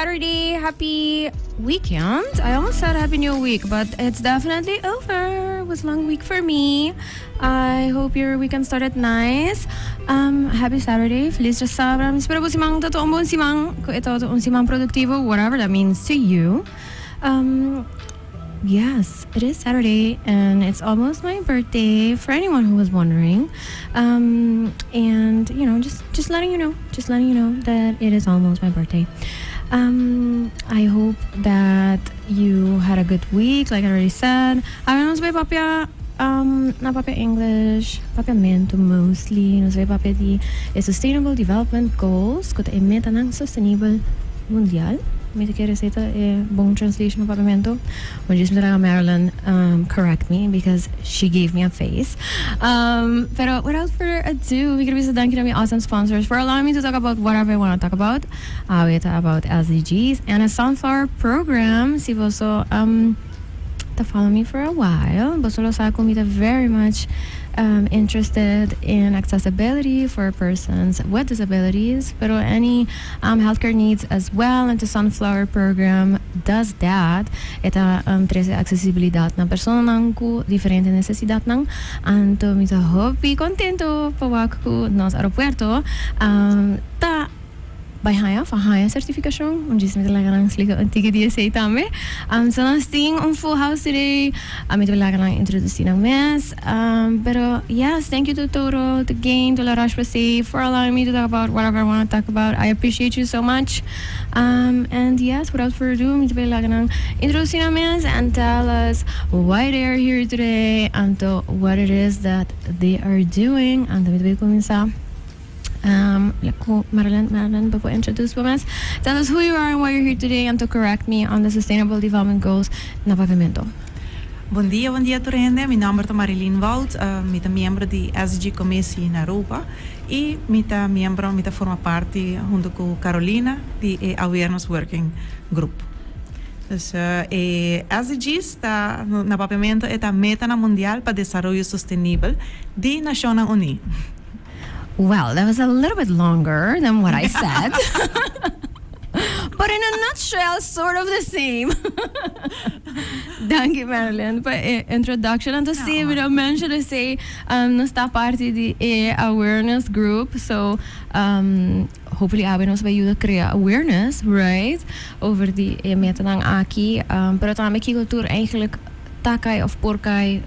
Saturday, happy weekend. I almost said happy new week, but it's definitely over. It was a long week for me. I hope your weekend started nice. Happy Saturday, felis djasabra. Mi spera bo siman ta un bon siman, ku e ta un siman produktivo, whatever that means to you. Yes, it is Saturday and it's almost my birthday for anyone who was wondering. And you know, just just letting you know, just letting you know that it is almost my birthday. I hope that you had a good week, like I already said. Awe nos bay papia na papia English, papiamento mostly. Nos bay papia di e Sustainable Development Goals, cu ta e metanan sostenibel mundial. Mi ta kere esey ta e bon translation pa papiamento. But just mi ta laga Marilyn correct me because she gave me a face. Pero without further ado, mi quiere bisa danki na mi awesome sponsors for allowing me to talk about whatever I wanna talk about. Awe ta about SDGs and a sunflower program. Si boso ta follow me for a while, boso lo sa cu mi ta very much interested in accessibility for persons with disabilities, pero any healthcare needs as well, and the sunflower program does that. E ta trece accesibilidad na personanan cu diferente necesidadnan. Anto mi ta hopi contento pa wak cu nos aeropuerto ta bai haña of a haña certificacion. Un djis mi ta laga nan splica un tiki di esey tambe. So nos tin un full house today. Mi ta laga nan introduci nan mes. Pero yes, thank you to Toro, to Gain, to La Roche-Posay for allowing me to talk about whatever I wanna talk about. I appreciate you so much. And yes, without further ado, mi ta bai laga nan introduci nan mes and tell us why they are here today anto what it is that they are doing. Anto mi ta bai cuminsa. Ku Marilyn, Marilyn, bo por introduce bo mes? Tell us who you are and why you're here today and to correct me on the Sustainable Development Goals na Papiamento. Bon dia, bon dia tur hende. Mi nomber ta Marilyn Wout. Mi ta miembro di SDG Commissie na Aruba y mi ta miembro, mi ta forma parti hunto cu Carolina di e Awareness Working Group. Dus e SDGs ta, na Papiamento e ta Metanan Mundial pa Desaroyo Sostenibel di Nacionnan Uní. Well, that was a little bit longer than what I said. But in a nutshell, sort of the same. Danki Marilyn pa e introduction. Anto si, mi no mention esey, nos ta parti di e awareness group. So, hopefully awe nos bay yuda crea awareness, right? Over di e metanan aki. Pero tambe kico tur eigenlijk ta kai of por kai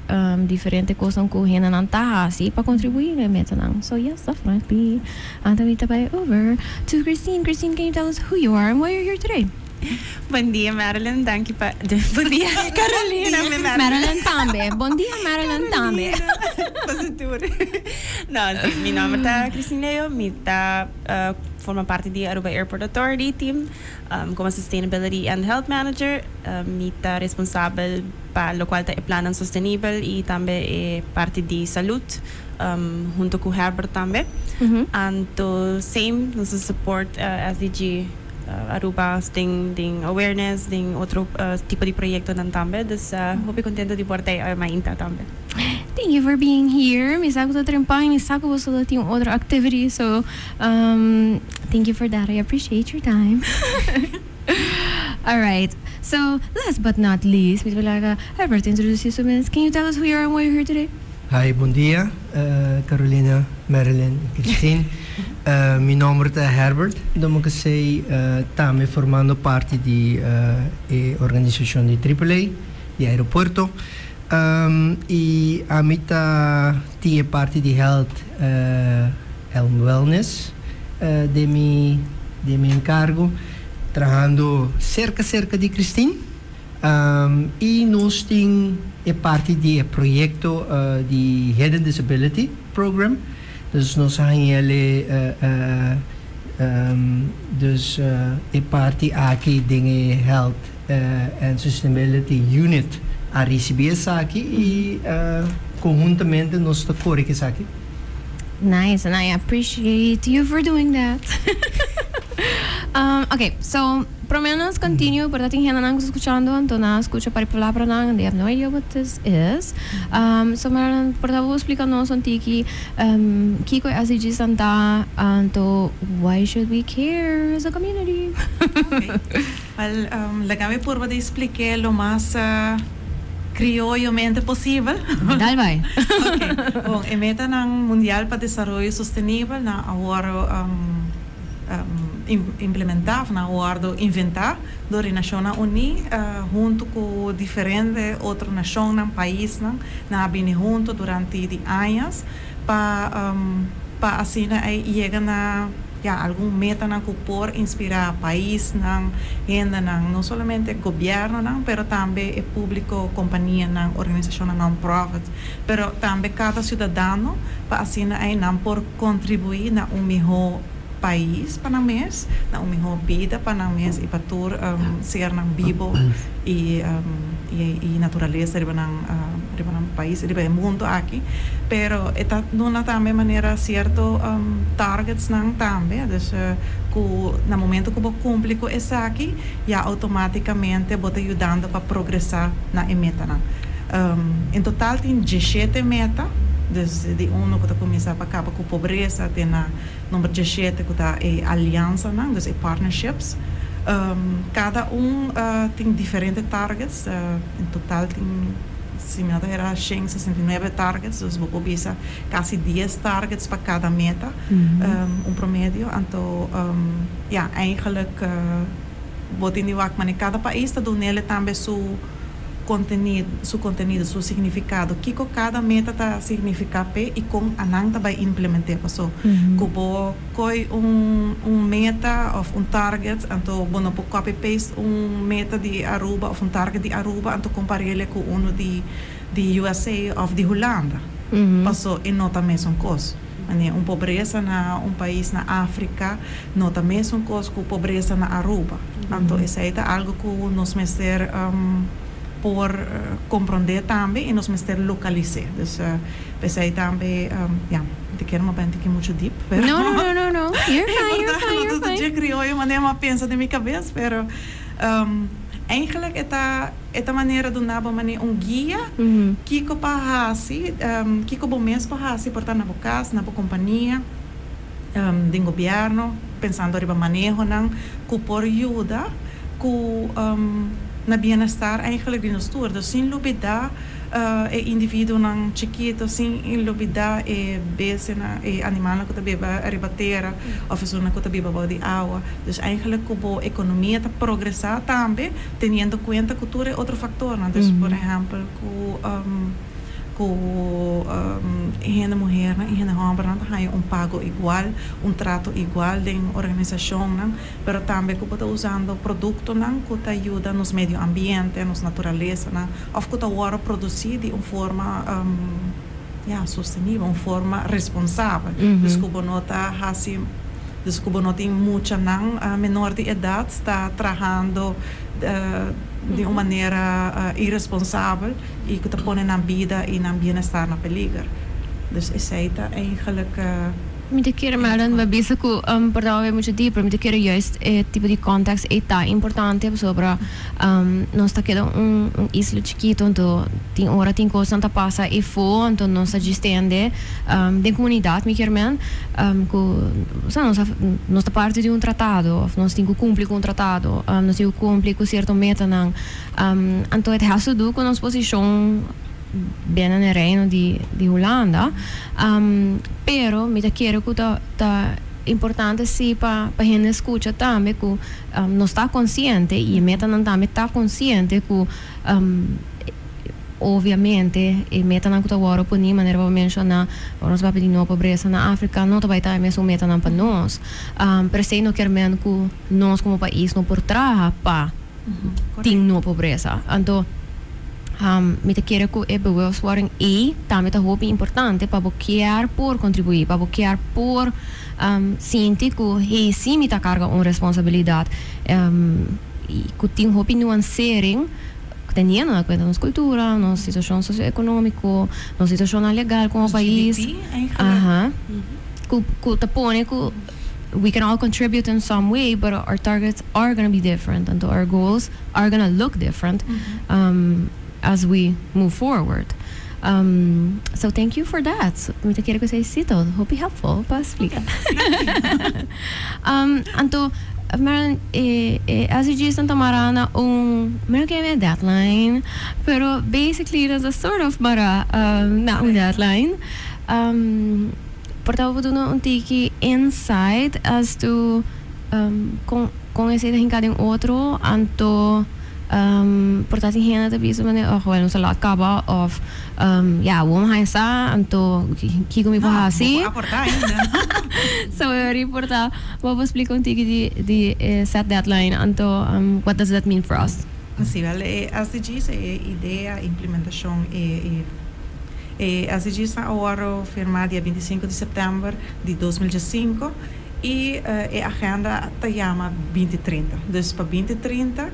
diferente kosnan ku hendenan ta hasi pa kontribuí na e metanan. So yes, definitely. Anto mi ta bai over to Christine. Christine, can you tell us who you are and why you're here today? Bon dia Marilyn, danki pa Bon dia Carolina. Marilyn tambe. Bon dia Marilyn tambe. Pasa tur. No, si, mi nomber ta Christine Leo, mi ta forma parti di Aruba Airport Authority team. Como Sustainability and Health Manager, mi ta responsabel pa locual ta e plannan sostenibel y tambe e parti di salud, hunto cu Herbert tambe. Anto same, nos ta support SDG Aruba den den awareness, den otro tipo di proyectonan tambe. Dus hopi contento di por ta e mainta tambe. Thank you for being here. Mi sa cu ta trempa y mi sa cu boso ta tin otro activity, so Thank you for that, I appreciate your time. Alright, so last but not least, mi ta laga Herbert introduci su mes. Can you tell us who you are and why you're here today? Hi, bon dia Carolina, Marilyn y Christine. Mi nomber ta Herbert Domonkesey, tambe formando parti di e organisacion di Triple A di aeropuerto. Y ami ta tin e parti di health and wellness den mi den mi encargo, trahando cerca cerca di Christine. Y nos tin e parti di e proyecto di Hidden Disability Program, dus nos a hañ'el dus e parti aki den e health and Sustainability Unit a ricibi esaki y conhuntamente nos ta core cu esaki. Nice, and I appreciate you for doing that. Ok, so, prome nos continue, por ta tin hendenan cu ta scuchando, anto nan a scucha par di palabranan and they have no idea what this is. So, Marilyn, por ta bo splica nos un tiki kico e SDGs nan ta, anto why should we care as a community? Ok, wel, laga mi purba di spliké lo mas crioyomente posibel. Dal bai. Ok, bon, e metanan mundial pa desaroyo sostenibel nan a wòrdu implementá òf nan a wòrdu inventá dor di Nashonnan Uní huntu ku diferente otro nashonnan, paisnan. Nan a bini huntu durante di añas pa pa asina ei yega na ya algun metanan ku por inspirá paisnan, hendenan, no solamente gobièrnunan pero tambe e públiko, kompanianan, organisashonnan non-profit, pero tambe kada siudadano pa asina ei nan por kontribuí na un mihó pais pa nan mes, na un mihó bida pa nan mes i pa tur sernan bibo i i naturalesa riba nan riba nan pais, riba e mundu aki. Pero e ta duna tambe manera sierto targetsnan tambe, dus ku na momento ku bo kumpli ku esaki ya outomátikamente bo ta yudando pa progresá na e metanan. En total tin dieshete meta, dus di uno ku ta kuminsá pa kaba ku pobresa te na number dieshete ku ta e aliansanan, dus e partnerships. Kada un tin diferente targets, en total tin, si mi no ta hera, 169 targets, dus bo por bisa kasi 10 targets pa kada meta, un promedio. Anto, ya, eigenlijk bo tin di wak manera kada pais ta dun'ele tambe su. Contenido, su contenido, su significado, kico cada meta ta significa p'e y con anan ta bay implement'e. Paso cu bo coy un un meta of un target anto bo no por copy paste un meta di Aruba of un target di Aruba anto compar'ele cu uno di di USA of di Hulanda. Paso e no ta mesun cos. Manera un pobresa na un pais na Africa no ta mesun cos cu pobresa na Aruba. Anto esey ta algo cu nos mester por comprende tambe y nos mester localise. Dus p'esey tambe, ya, mi ta kier no bai tiki mucho diep, pero. No, no, no, no, no. You're fine, you're fine, you're fine. Dje crioyo manera mi a pensa den mi cabes, pero eigenlijk e ta. E ta manera duna bo manera un guia kiko pa hasi, kiko bo mes por hasi por ta na bo kas, na bo kompania, den gobièrnu, pensando riba manehonan ku por yuda ku na bienestar eigenlijk di nos tur. Dus sin lubidá e individuonan chikito, sin lubidá e bestianan, e animalnan ku ta biba riba tera òf esunnan ku ta biba bou di awa. Dus eigenlijk ku bo ekonomia ta progresá tambe. Teniendo cuenta cu tur e otro factornan, dus por ehempel cu cu hende muhernan y hende hombernan ta haya un pago igual, un trato igual den organisacionnan, pero tambe cu bo ta usando productonan cu ta yuda nos medio ambiente, nos naturalesanan, of cu ta worde produci di un forma ya sostenibel, un forma responsabel, dus cu bo no ta haci. Dus ku bo no tin muchanan menor di edat ta trahando di un manera iresponsabel i ku ta pone nan bida i nan bienestar na peliger. Dus esei ta eigenlijk. Mi ta kere Marilyn bo a bisa ku por ta bai muchu dieper, mi ta kere juist e tipo di context ei ta importante pasobra nos ta keda un isla chikito anto tin ora tin kosnan ta pasa efo anto nos ta djis tende den komunidat mi kier men ku osea nos nos ta parti di un tratado of nos tin ku kumpli ku un tratado nos tin ku kumpli ku sierto metanan anto it has to do ku nos posishon binnen e reino di di Hulanda pero mi ta kere ku ta ta importante si pa pa hende skucha tambe ku nos ta konsiente i e metanan tambe ta konsiente ku Obviamente, e metanan ku ta wòrdu poní, manera bo a menshoná, ora nos papia di no pobresa na Afrika, no ta bai ta e mesun metanan pa nos. Pero esei no kier men ku nos komo pais no por traha pa tin no pobresa. Anto, mi ta kere ku e bewustwording ei tambe ta hopi importante pa bo kier por kontribuí, pa bo kier por sinti ku, hey, sí mi ta karga un responsabilidat i ku tin hopi nuansering. Teniendo na cuenta nos cultura, nos situacion socioeconomico, nos situacionnan legal como pais. Aha. Cu, cu ta pone cu We can all contribute in some way, but our targets are going to be different and our goals are going to look different as we move forward. So thank you for that. Mi ta kere ku esei ta hopi helpful pa splika. Anto, Marilyn, SDGs ta mará na un, mi no ke deadline, pero basically there's a sort of mará na un deadline. Por ta duna un tiki insight as to kon esei ta hinká den otro, anto por ta tin hende ta bisa manera, "Oh, well, nos a laat kaba," of "Ja, awor mi sa, anto kiko mi por hasi?" No, aportá ainda. So por ta bo por splika un tiki di set deadline, anto what does that mean for us? Si, well, e SDGs, e idea, implementashon, e SDGs a wòrdu firmá dia 25 di sèptèmber di 2005 i e agenda ta yama 2030. Dus pa 2030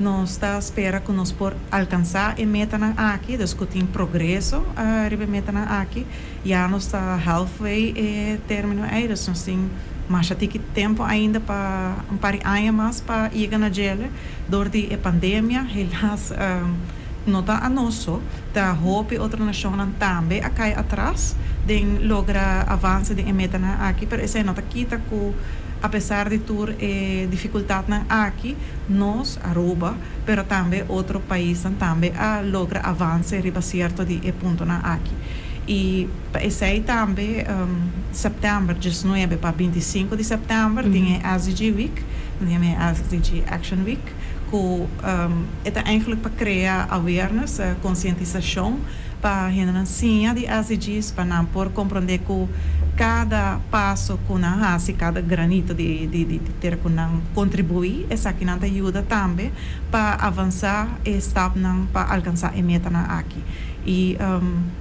nos ta spera ku nos por alkansá e metanan aki, dus ku tin progreso riba e metanan aki. Ya nos ta halfway e término ei, dus nos tin masha tiki tempu ainda pa un par di aña mas pa yega na djele. Dor di e pandemia, helaas, no ta anos so, ta hopi otro nashonnan tambe a kai atras den logra avanse den e metanan aki, pero esei no ta kita ku apesar di tur e difikultatnan aki, nos, Aruba, pero tambe otro paisnan tambe a logra avanse riba sierto di e puntonan aki. I pa esei tambe sèptèmber 19 pa 25 di sèptèmber tin e SDG Week, tin e SDG Action Week, ku e ta eigenlijk pa krea awareness, konsientisashon pa hendenan siña di SDGs, pa nan por komprondé ku kada paso ku nan hasi, kada granito di tera ku nan kontribuí, esakinan ta yuda tambe pa avansá e stapnan pa alkansá e metanan aki. I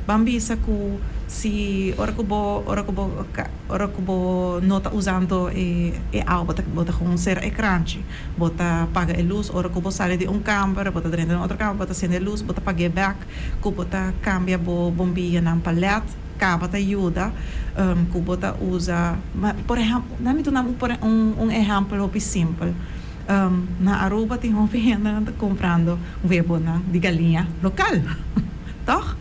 ban bisa ku si ora ku bo no ta usando e awa, bo ta gewoon sera e kranchi, bo ta paga e lus ora ku bo sali di un kamber, bo ta drenta den otro kamber, bo ta sende e lus, bo ta pag'é bèk, ku bo ta kambia bo bombillanan pa LED, kaba ta yuda, ku bo ta usa, por ehèmpel, laat mi duna un ehèmpel hopi simpel. Na Aruba tin hopi hende ta kumprando webonan di galiña lokal, toch?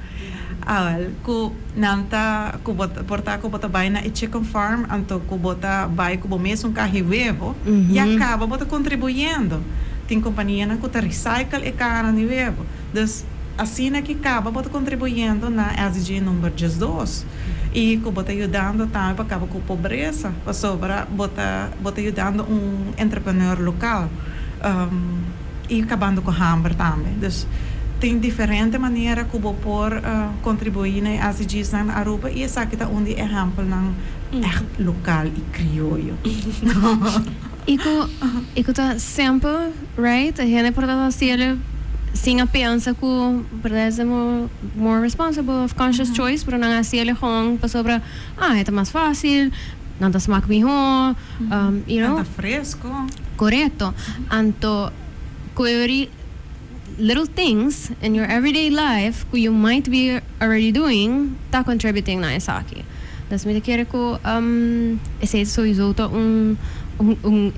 Awel, ku nan ta ku bo por ta ku bo ta bai na e chicken farm, anto ku bo ta bai ku bo mes un kaha webo, ya kaba bo ta kontribuyendo. Tin kompanianan ku ta recycle e kahanan di webo. Dus asina ku kaba bo ta kontribuyendo na SDG number 12. I ku bo ta yudando tambe pa kaba ku pobresa, pasobra bo ta yudando un entrepreneur lokal i kabando ku hamber tambe. Dus tin diferente manera ku bo por kontribuí na SDGs na Aruba i esaki ta un di ehèmpelnan echt lokal i krioyo. I ku ta simple, right? Hende por ta hasié sin a pensa ku bèrdat ta more responsible of conscious choice, pero nan hasié gewoon pasobra, ah, ta mas fásil, nan ta smaak mihó. Ta fresku. Korekto. Anto, ku little things in your everyday life ku you might be already doing ta contributing na esaki. Dus mi ta kere ku esei sowieso ta un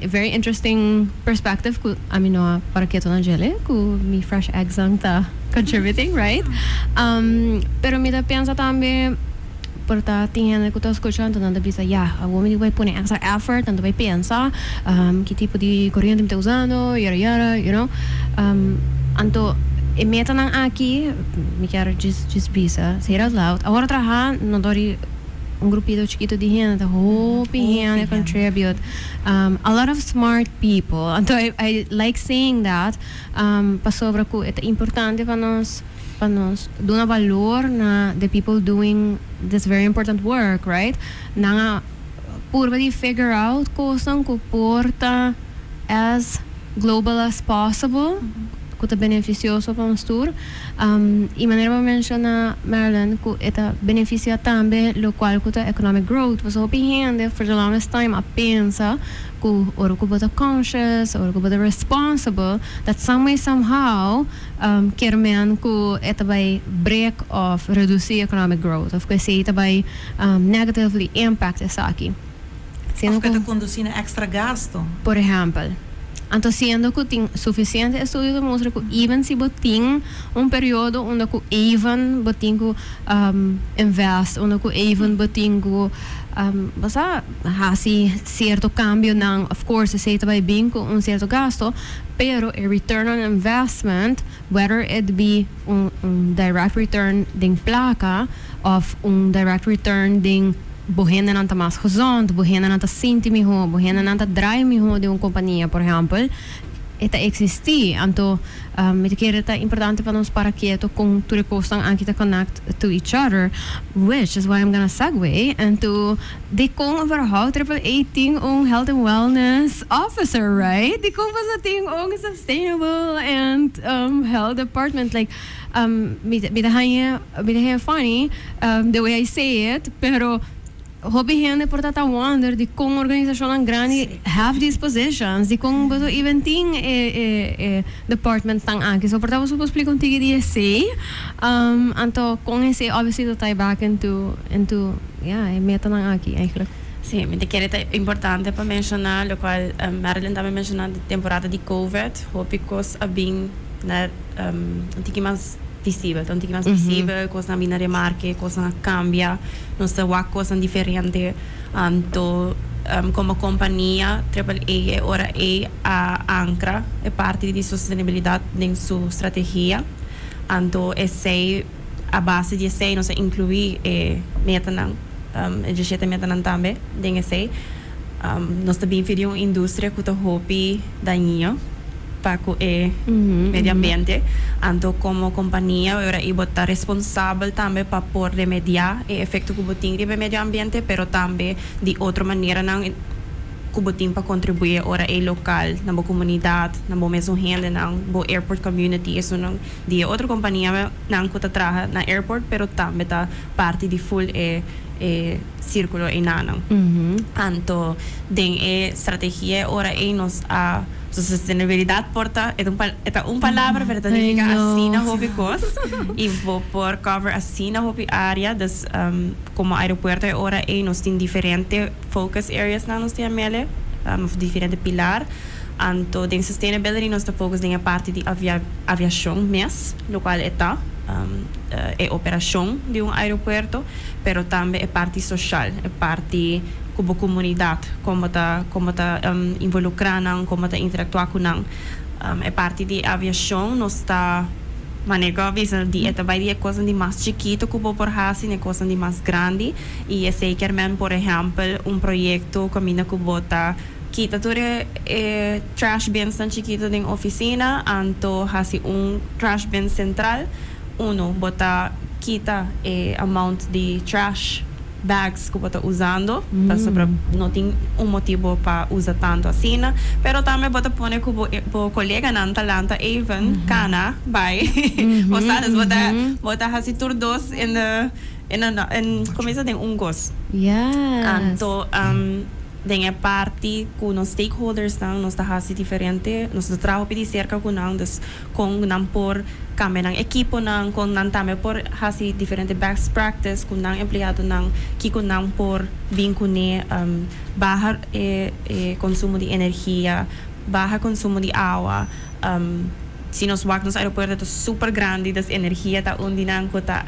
very interesting perspective ku ami no a para ketu na djele ku mi fresh eggs ta contributing, right? Pero mi ta pensa tambe por ta tin hende ku ta skuchando, nan ta bisa, "Ja, awor mi bai pone extra effort, nan bai pensa ki tipo di koriente mi ta usando," yada yada. Anto e metanan aki, mi ke just bisa, say it out loud. Awor traha no dor di un grupito chikitu di hende, ta hopi hende contribute. A lot of smart people. Anto I like saying that, pasobra ku ta importante pa nos duna balor na the people doing this very important work, right? Nan a purba di figure out kosnan ku por ta as global as possible, ku ta benefisioso pa nos tur. I manera bo a menshoná, Marilyn, ku ta benefisiá tambe lokual ku ta economic growth. Pasobra hopi hende for the longest time a pensa ku ora ku bo ta conscious, ora ku bo ta responsible, that some way somehow kier men ku e ta bai break of redusí economic growth of ku esei ta bai negatively impact esaki. Siendo Of cu cu ta conduci na extra gasto. Por ehempel. Anto siendo cu tin suficiente estudio ta mustra cu even si bo tin un periodo unda cu even bo tin cu invest, unda cu even bo tin cu bo sa haci cierto cambionan, of course esey ta bay bin cu un cierto gasto, pero e return on investment, whether it be un direct return den placa of un direct return den bo hendenan ta mas gezond, bo hendenan ta sinti miho, bo hendenan ta draai miho den un compania, por ehempel, e ta existi. Anto mi ta kere ta importante pa nos para keto con tur e cosnan aki ta connect to each other, which is why I'm gonna segue into dicon overhaal Triple A tin un health and wellness officer, right? Dicon boso tin un sustainable and health department? Like, mi ta haña, mi ta haña funny the way I say it, pero hopi hende por ta ta wonder dicon organisacionnan grandi have these positions, dicon boso even tin e departmentsnan aki. So por ta boso por splica un tiki di esey, anto con esey obviously ta tie back into yeah e metanan aki eigenlijk. Sí, mi ta kere ta importante pa menciona locual Marilyn tambe menciona di temporada di Covid, hopi cos a bin na un tiki mas visibel, ta un tiki mas visibel, cosnan a bin na remarke, cosnan a cambia, nos ta wak cosnan diferente, anto como compania Triple A e ora ey a ancra e parti di sostenibilidad den su strategia, anto esey a base di esey nos a inclui e metanan, e diesshete metanan tambe den esey. Nos ta bin di un industria cu ta hopi dañino pa cu e medio ambiente. Anto como compania ora y bo ta responsabel tambe pa por remedia e efecto cu bo tin riba e medio ambiente, pero tambe di otro maneranan cu bo tin pa contribui ora e local na bo comunidad, na bo mesun hendenan, bo airport community, esunnan di e otro companianan cu ta traha na airport, pero tambe ta parti di full e circulo einanan. Anto den e strategia e ora ei nos a so sostenibilidad por ta e ta un e ta un palabra pero ta nifica asina hopi cos y bo por cover asina hopi area dus como aeropuerto e ora ei nos tin diferente focus areas nan nos tin a mele of diferente pilar anto den sustainability nos ta focus den e parti di aviacion mes locual e ta e operacion di un aeropuerto. Pero tambe e parti social, e parti cu bo comunidad, con bo ta con bo ta involucra nan, con bo ta interactua cu nan. E parti di aviacion nos ta manera cu a bisa di e ta bay di e cosnan di mas chikito cu bo por haci na e cosnan di mas grandi y esey kier men por ehempel un proyecto caminda cu bo ta kita tur e e trash bins nan chikito den oficina anto haci un trash bin central. Uno, bo ta kita e amount di trash bags ku bo ta usando, pasobra no tin un motibo pa usa tanto asina. Pero tambe bo ta pone ku bo bo koleganan ta lanta even kana bai. Bo sa, dus bo ta bo ta hasi tur dos in the in a in como bisa den un kos. Anto Den e parti ku nos stakeholdersnan nos ta hasi diferente, nos ta traha hopi di serka ku nan, dus kon nan por kambia nan ekiponan, kon nan tambe por hasi diferente best practice ku nan empleadonan, kiko nan por bin kuné, baha e e konsumo di energia, baha konsumo di awa. Si nos wak nos aeropuerto ta super grandi, dus energia ta un di nan ku ta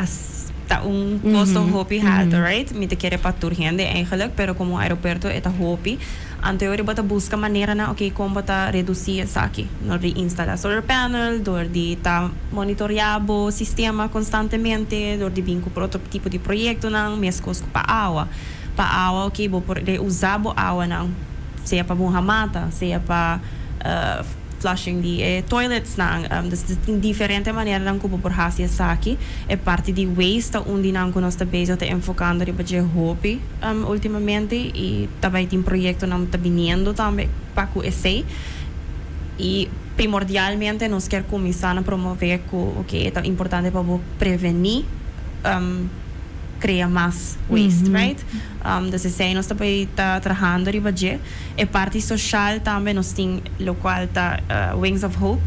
ta un costo hopi halto, right? Mi ta kere pa tur hende eigenlijk, pero como un aeropuerto e ta hopi. Anto e ora bo ta busca maneranan, ok, con bo ta reduci esaki? Dor di instala solar panel, dor di ta monitorea bo sistema constantemente, dor di bin cu otro tipo di proyectonan, mescos cu pa awa. Pa awa, ok, bo por reusa bo awanan, sea pa muha mata, sea pa flushing di e toiletsnan. Dus tin diferente maneranan ku bo por hasi esaki. E parti di waste ta un di nan ku nos ta bezig ta enfokando riba dje hopi ultimamente i ta bai tin proyektonan ta biniendo tambe pa ku esei. I primordialmente nos kier kuminsá na promové ku oke e ta importante pa bo prevení krea mas waste, right? Dus esei nos ta bai ta trahando riba dje. E parti social tambe nos tin locual ta Wings of Hope,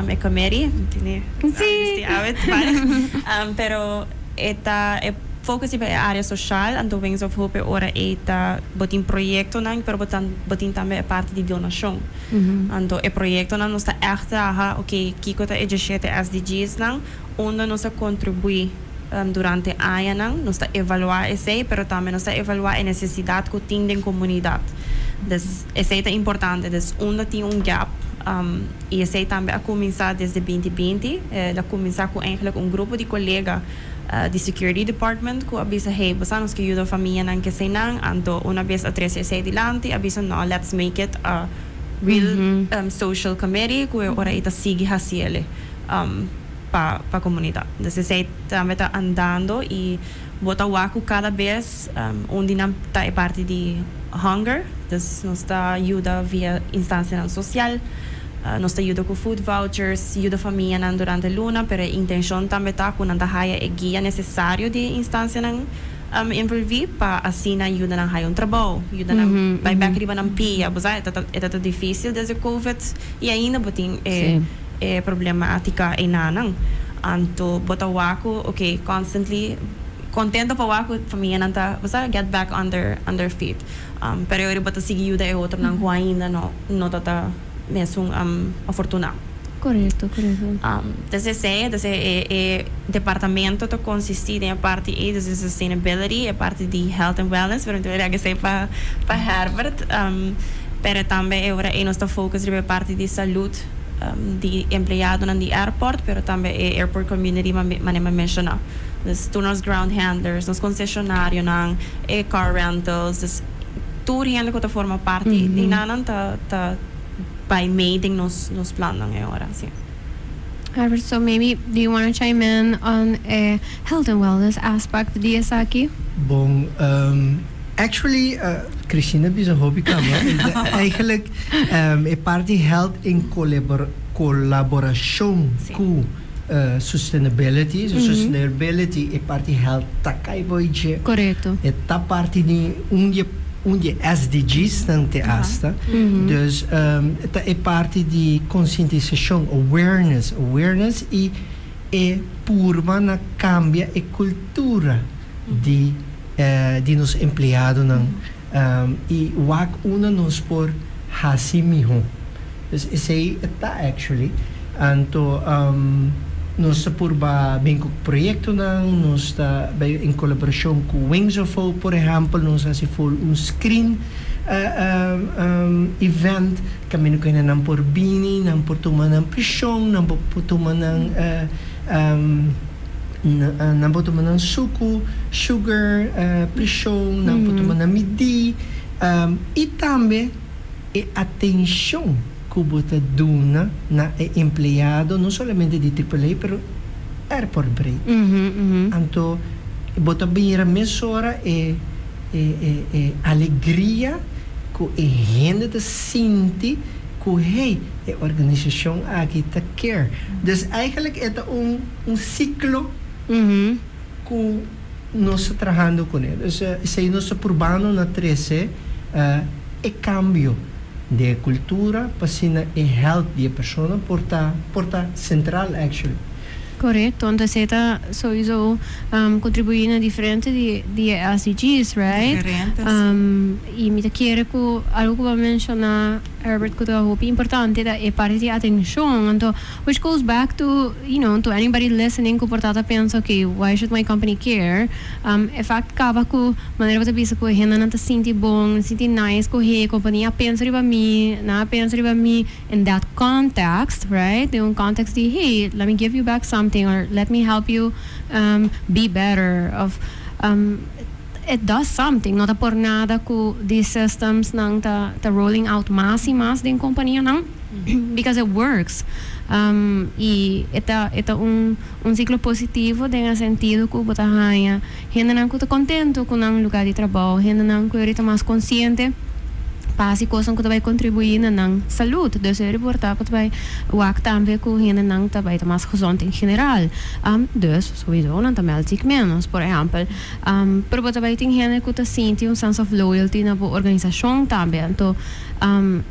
e committee, mi tene Sí. awe toevallig, pero e ta e. Focus riba e area social, anto Wings of Hope e ora ei ta bo tin proyectonan, pero bo ta bo tin tambe e parti di donacion. Anto e proyectonan nos ta echt traha, ok, kico ta e 17 SDGsnan, unda nos a contribui durante añanan, nos ta evalua esey, pero tambe nos ta evalua e necesidad cu tin den comunidad. Dus esey ta importante, dus unda tin un gap, y esey tambe a cuminsa desde 2020, el a cuminsa cu eigenlijk un grupo di colega di security department ku a bisa, "Hey, bo sa, nos ke yuda famianan ke eseinan." Anto una bes a trese esei dilanti, a bisa, "No, let's make it a real social committee ku e ora ei ta sigui hasiele pa komunidat." Dus esei tambe ta andando i bo ta wak ku kada bes un di nan ta e parti di hunger, dus nos ta yuda via instansianan sosial. Nos ta yuda ku food vouchers, yuda famianan durante luna, pero e intenshon tambe ta ku nan ta haya e guia nesesario di e instansianan envolví pa asina yuda nan haya un trabou, yuda nan bai bèk riba nan pia. Bo sa, e ta e ta difísil desde covid i ainda bo tin e e problemátika einanan. Anto bo ta wak ku okay, constantly kontento pa wak ku famianan ta, bo sa, get back on their feet. Pero e ora bo ta sigui yuda e otronan ku ainda no ta ta mesun afortuná. Korekto. Dus esei, dus e departamento ta konsistí den e parti ei, dus e sustainability, e parti di health and wellness, pero mi ta mira esei pa Herbert. Pero tambe e ora ei nos ta focus riba e parti di salud di empleadonan di airport, pero tambe e airport community, manera mi a menshoná. Dus tur nos ground handlers, nos konsesionarionan, e car rentals, dus tur hende ku ta forma parti di nan ta bai mee den nos plannan e ora, sí. Herbert, so maybe do you want to chime in on a health and wellness aspect di esaki? Bon, actually, Christina bisa hopi kaba. Eigenlijk, e parti health in kolaborashon ku sustainability. So sustainability, e parti health ta kai bou dje. E ta parti di un di SDGs nan te hasta. Dus ta e parti di konsientisashon, awareness i e purba na kambia e kultura di nos empleadonan i wak unda nos por hasi mihó. Dus esei ta actually. Anto nos ta purba bin ku proyektonan, nos ta in kolaborashon ku Wings of Hope, por ehèmpel, nos hasi full un screen event, kaminda ku nan por bini, nan por tuma nan preshon, nan por tuma nan suku, sugar, preshon, nan por tuma nan midí, i tambe e atenshon ku bo ta duna na e empleado, no solamente di AAA, pero airport breed. Anto, bo ta mira mesora e alegria ku e hende ta sinti ku, hey, e organisashon aki ta care. Dus eigenlijk e ta un siklo ku nos ta trahando kuné. Dus esei nos ta purbando na trese e kambio di kultura pa asina e health di e persona por ta sentral actually. Korekto, anto esei ta sowieso kontribuí na diferente di SDGs, right? Diferente. I mi ta kere ku algo ku bo a menshoná, Herbert, ku ta hopi importante, ta e parti di atenshon. Anto, which goes back to anybody listening ku por ta pensa, "Okay, why should my company care?" E fact kaba ku manera bo ta bisa ku hendenan ta sinti bon, sinti nice ku, "Hey, kompania pensa riba mi, nan pensa riba mi," in that context, right? Den un context di, "Hey, let me give you back something or let me help you be better." Of it does something. No ta por nada ku these systems nan ta rolling out mas i mas den kompanianan because it works. I e ta un siklo positivo den sentido ku bo ta haña hendenan ku ta kontentu ku nan lugá di trabou, hendenan ku ta mas konsiente pa hasi kos ku bai kontribuí na nan salú. Dus e reporta pa bai wak tambe ku hendenan ta bai ta mas gezond in general. Dus sowieso nan ta meld ziek menos, por ehèmpel. Pero bo ta bai tin hende ku ta sinti un sense of loyalty na bo organisashon tambe. Anto,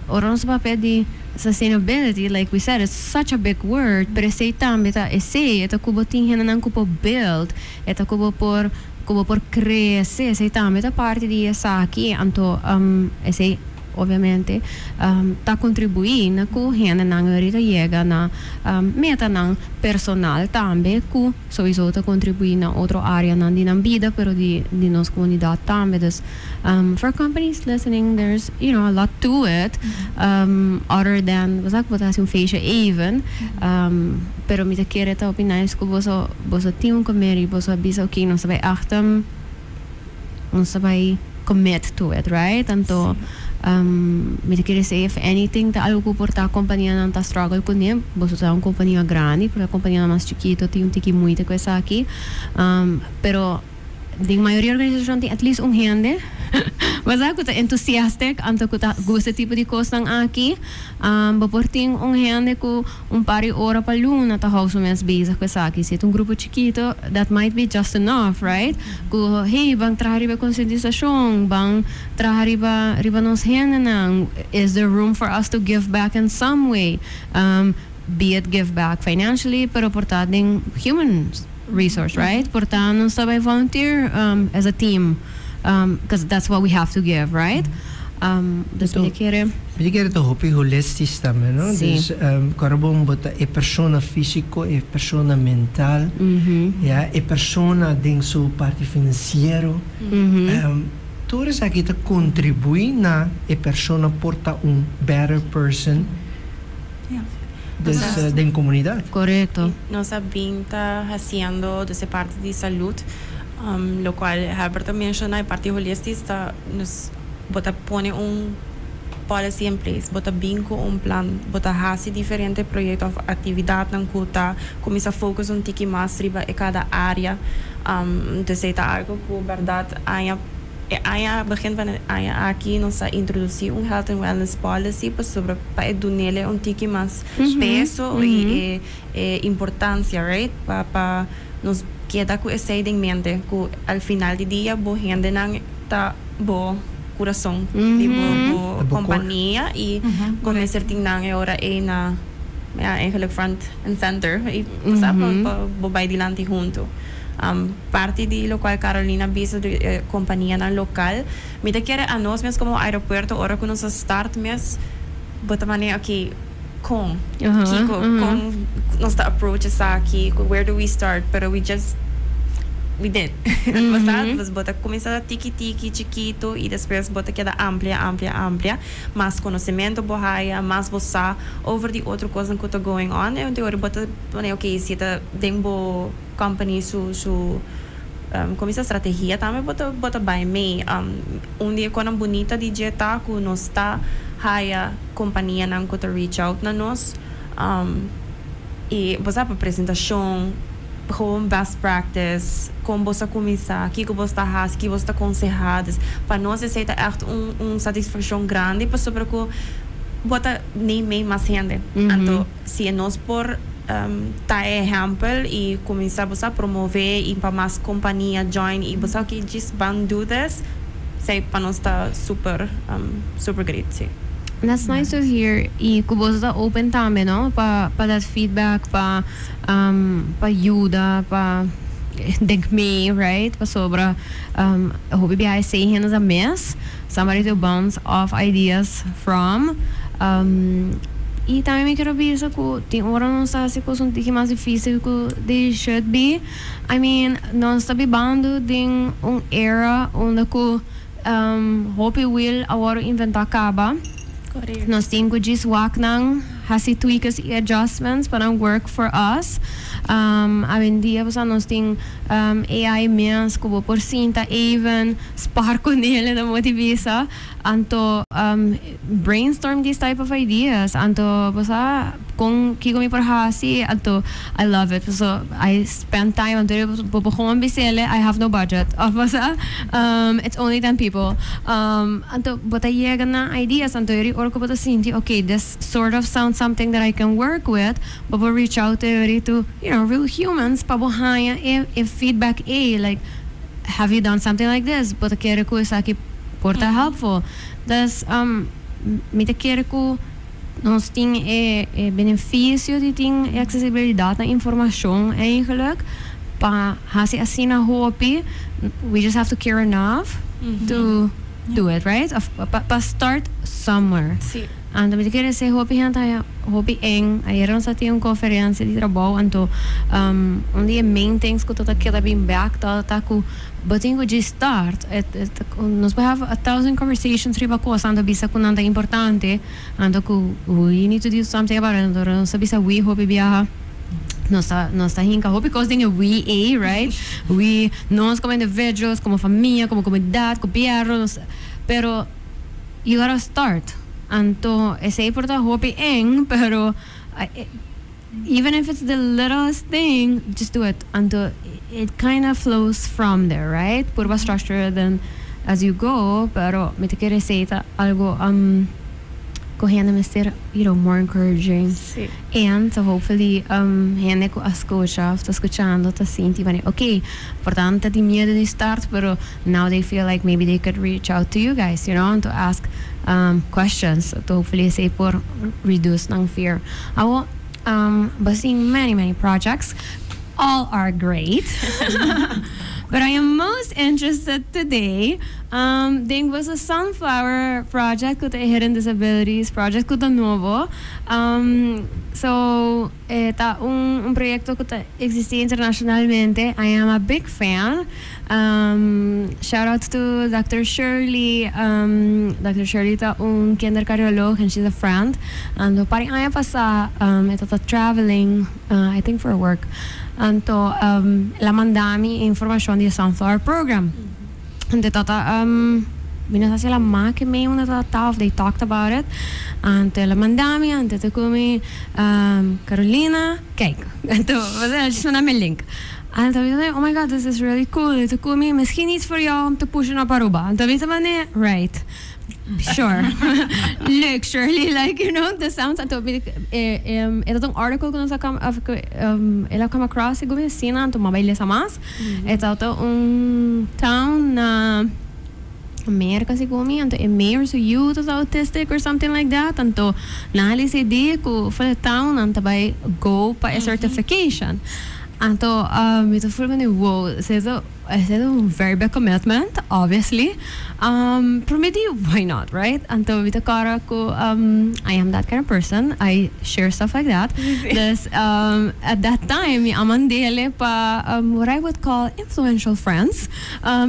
ora nos papia di sustainability, like we said, it's such a big word, pero esei tambe ta esei, e ta ku bo tin hendenan ku por build, e ta ku bo por Ku bo por krese, esei tambe ta parti di esaki. Anto esei obviamente ta kontribuí na ku hendenan ahorita yega na metanan personal tambe ku sowieso ta kontribuí na otro áreanan di nan bida pero di di nos komunidat tambe. Dus for companies listening, there's a lot to it other than bo sa ku bo ta hasi un feestje even, pero mi ta kere ta hopi nice ku boso boso tin un committee, boso a bisa: "Ok, nos ta bai echt, nos ta bai commit to it," right? Anto mi ta kere say, if anything ta algo ku por ta kompanianan ta struggle kuné, boso ta un kompania grandi, pero kompanianan mas chikito tin un tiki moeite ku esaki, pero den mayoria organisashon tin at least un hende, basa, ku ta enthusiastic anto ku ta gusta e tipo di kosnan aki. Bo por tin un hende ku un par di ora pa luna ta hou su mes bezig ku esaki. Si ta un grupo chikito, that might be just enough, right? Ku hey, ban traha riba konsientisashon, ban traha riba nos hendenan. Is there room for us to give back in some way? Be it give back financially, pero por ta den human resource, right? Por ta nos ta bai volunteer as a team, because that's what we have to give, right? Dus mi kere. Mi kere ta hopi holistisch tambe, no? Si. Dus ora bo ta e persona físiko, e persona mental, ja, e persona den su parti finansiero. Tur esaki ta kontribuí na e persona por ta un better person dus den komunidat. Korekto. Nos a bin ta hasiendo dus e parti di salud, lokual Herbert a menshoná, e parti holistisch ta nos bo ta pone un policy in place, bo ta bin ku un plan, bo ta hasi diferente proyekto òf aktividatnan ku ta kuminsá focus un tiki mas riba e kada área. Dus ei ta algu ku bèrdat aña e aña begin van e aña aki nos a introdusí un health and wellness policy pasobra pa e dunele un tiki mas peso i e importansia, right, pa nos keda ku esei den mente ku al final di dia bo hendenan ta bo kurason di bo kompania i bo mester tin nan e ora ei na, ja, eigenlijk front and center i sa pa bo bai dilanti huntu. Parti di lokual Carolina bisa di e kompanianan lokal, mi ta kere anos mes komo aeropuerto ora ku nos a start mes bo ta manera, ok, kon kiko kon nos ta approach esaki, where do we start? Pero we just we did, bo sa. Bo ta kuminsá tiki tiki chikitu i despues bo ta keda amplia, amplia, amplia. Mas konosementu bo haya, mas bo sa over di otro kosnan ku ta going on, i ora bo ta pone, ok, si ta den bo company su kuminsá strategia tambe bo ta bai mee. Un di e konan bunita di dje ta ku nos ta haya kompanianan ku ta reach out na nos i bo sa pa presentashon, gewoon best practice, kon bo sa kuminsá, kiko bo ta hasi, kiko bo ta konsehá. Dus pa nos esei ta ègt un satisfakshon grandi pasobra ku bo ta neem mee mas hende. Anto si nos por ta e ehèmpel i kuminsá, bo sa, promové i pa mas kompania join i bo sa, ok, just ban do this, esei pa nos ta super super great, si. That's nice to hear i ku boso ta open tambe, no, pa that feedback, pa yuda, pa denk mee, right? Pasobra hopi biaha esei hende ta mis somebody to bounce off ideas from. I tambe mi quiero bisa ku tin ora nos ta hasi kos un tiki mas difícil ku they should be. I mean, nos ta bibando den un era unda ku hopi wiel a wòrdu inventá kaba. Nos tin ku djis wak nan, hasi tweaks i adjustments pa nan work for us. Awendia pasobra nos tin AI mes ku bo por sinta even spar ku nel ta motivisa. Anto brainstorm these type of ideas. Anto bo sa kon kiko mi por hasi. Anto I love it. So I spend time. Anto bo por gewoon bisele, "I have no budget," of bo sa, "It's only 10 people." Anto bo ta yega na ideas. Anto eri ora ku bo ta sinti, "Okay, this sort of sounds something that I can work with," bo por reach out eri to real humans pa bo haña e feedback ei, like, "Have you done something like this? Bo ta kere ku esaki por ta helpful?" Dus mi ta kere ku nos tin e benefisio di tin e aksesibilidat na informashon eigenlijk. Pa hasi asina hopi, we just have to care enough to do it, right? Of pa start somewhere. Anto mi ta kere esei hopi hende ta haña hopi eng. Ayera nos a tin un conferencia di trabou anto un di e main things cu ta ta keda bin bek ta ta cu bo tin cu djis start. Nos por have a thousand conversations riba cos anto bisa cu nan ta importante anto cu we need to do something about it anto nos ta bisa we hopi biaha nos ta nos ta hinca hopi cos den e we ey, right? We, nos como individuals, como famia, como comunidad, gobierno, nos pero you gotta start. Anto esey por ta hopi eng, pero even if it's the littlest thing, just do it. Anto it kinda flows from there, right? Purba structure then as you go, pero mi ta kere esey ta algo cu hende mester, more encouraging. And so hopefully hende cu a scucha of ta scuchando ta sinti wanneer, ok, por tanto ta tin miedo di start, pero now they feel like maybe they could reach out to you guys, and to ask questions. To hopefully esey por reduce nan fear. Awo, bo tin many, many projects. All are great. But I am most interested today den boso Sunflower Project cu ta e Hidden Disabilities Project cu ta nobo. So e ta un proyecto cu ta existi internacionalmente. I am a big fan. Shout out to Doctor Shirley. Doctor Shirley ta un kindercardioloog and she's a friend. Anto par di aña pasa e ta ta traveling, I think for work. Anto el a manda mi e informacion di e Sunflower Program. Anto e ta mi no sa si el a make mee unda ta ta of they talked about it. Anto el a manda mi, anto e ta cu mi, Carolina, kijk. Anto el a just manda mi e link. Anto mi ta oh my god, this is really cool. E ta cu mi, misschien iets voor jou om te pushen op Aruba. Anto mi ta mane, right. Sure. Leuk, Shirley. Like, this sounds. Anto mi, e ta un article cu nos a come, of cu el a come across segun mi asina, anto mi a bay lesa mas. E ta un town na America segun mi, anto e mayor su yu ta autistic or something like that, anto nan a dicidi cu for the town nan ta bay go pa e certification. Anto mi ta voel mane wow, esey ta esey ta un very big commitment obviously, pero mi di why not, right? Anto mi ta kòrda ku I am that kind of person, I share stuff like that, dus at that time mi a mand'ele pa what I would call influential friends